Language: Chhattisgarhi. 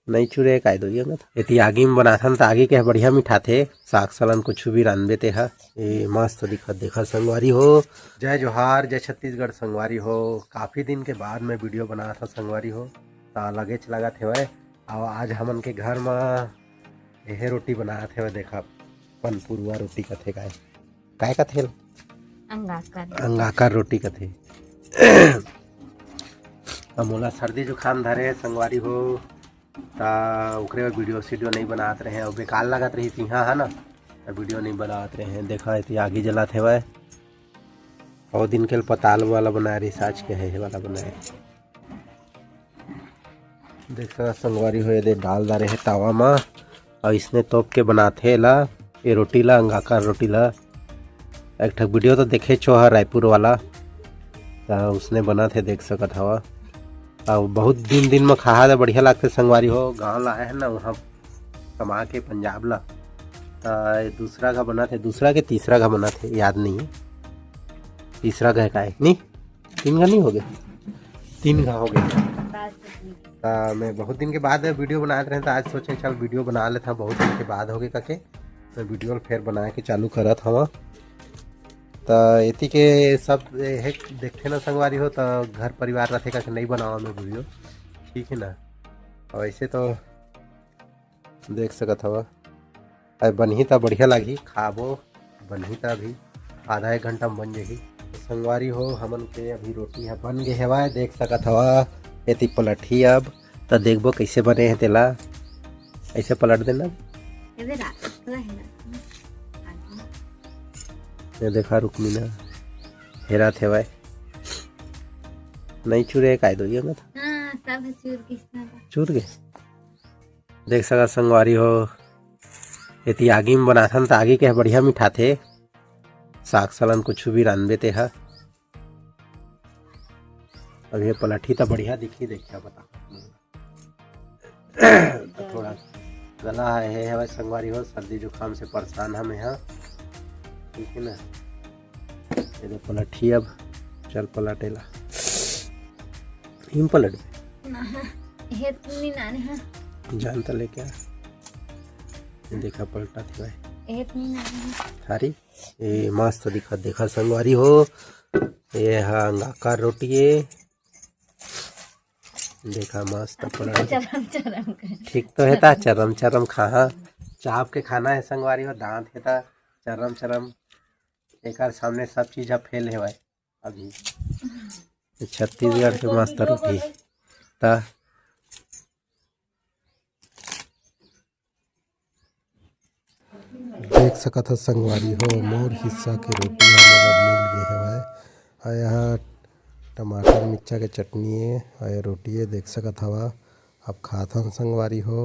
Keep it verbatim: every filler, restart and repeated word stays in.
नहीं चुरे काय दो ये मत। एती आगी में बनाथन त आगी के बढ़िया मिठाथे। साग सालन कुछ भी रांधबे ते ह। ए मस्त दिखत, देखा संगवारी हो। जय जोहार, जय छत्तीसगढ़ संगवारी हो। काफी दिन के बाद मैं वीडियो बनात हव संगवारी हो, त लगेच लगत हेवय। अउ आज हमन के घर म एहे रोटी बनात हेवय, देखा पनपुरुआ रोटी कथे काय, काय कथे ल? अंगाकर। अंगाकर रोटी कथे। अब मोला सर्दी जुकाम धरे हे संगवारी हो, त ओकरे बर वीडियो सीडियो नहीं बनात रहे, अउ बेकार लगत रही सिंहा है ना, त वीडियो नहीं बनात रहे। देखा एती आगी जलात हेवय, अउ दिन के ल पताल वाला बनाए रही, साच के है वाला बनाए। देख सकत संगवारी हो, एदे डाल डारे हे तावा म, अउ इसने तोप के बनाथे एला, ये रोटी ला, अंगाकर रोटी ला। एक ठक वीडियो तो देखे छो ह रायपुर वाला, त उसने बनत हे, देख सकत हवा। अउ बहुत दिन दिन म खाहा त बढ़िया लागथे संगवारी हो। गाँव ला आए हे ना वहाँ कमा के पंजाब ला, त ये दूसरा घा बनत हे, दूसरा के तीसरा घा बनत हे, याद नहीं है, तीसरा घा हे काय नहीं, तीन घा नहीं हो गए, तीन घा हो गए। त मैं बहुत दिन के बाद वीडियो बनात रहे, त आज सोचे चल वीडियो बना लेता, बहुत दिन के बाद हो गए करके, तो वीडियो फेर बना के चालू करत हवा। त एती के सब हे देखथे ना संगवारी हो, त घर परिवार रथे करके नहीं बनावा मैं वीडियो, ठीक है ना। अउ ऐसे तो देख सकत हवा, अरे बनही त बढ़िया लागही, खाबो, बनही त अभी आधा एक घंटा में बन जाही। तो संगवारी हो, हमन के अभी रोटी ह बन गे हवय, देख सकत हवा। एती पलटही अब, त देखबो कैसे बने हे तेला। ऐसे पलट देना। एबे रात को है ना। ये देखा रुक्मिना हेरात हेवय। नहीं चुरे काय दो ये मत। हाँ, सब चूर के इतना बा। चूर के। देख सकत संगवारी हो, एती आगी में बनाथन त आगी के बढ़िया मिठाथे। साग सालन कुछ भी रांधबे ते ह। अब ये पलटही त बढ़िया दिखही, देखिया बता। त थोड़ा गला हे हवय संगवारी हो, सर्दी जुकाम से परेशान हमें यहाँ, ठीक है ना। ये दे पलटही अब, चल पलटेला। हिम पलट। ना, हे तो नहीं नाने हैं। जान त ले क्या? ये देखा पलटा थी भाई। हे तो नहीं नाने हैं। थारी? ये मस्त दिखा, देखा संगवारी हो। ये हा अंगाकर रोटी है। देखा मस्त पलट। चरम चरम कर। ठीक तो है ता, चरम चरम खाहा। चाप के खाना है संगवारी हो, दांत है ता, चरम चरम। एकर सामने सब चीज ह फेल है भाई। अभी छत्तीसगढ़ के मस्त रोटी। त देख सकत ह संगवारी हो, मोर हिस्सा के रोटी ह मोला मिल गे हवय। अउ यहाँ टमाटर मिर्चा के चटनी हे, अउ ये रोटी हे, देख सकत हवा। अब खाथन संगवारी हो।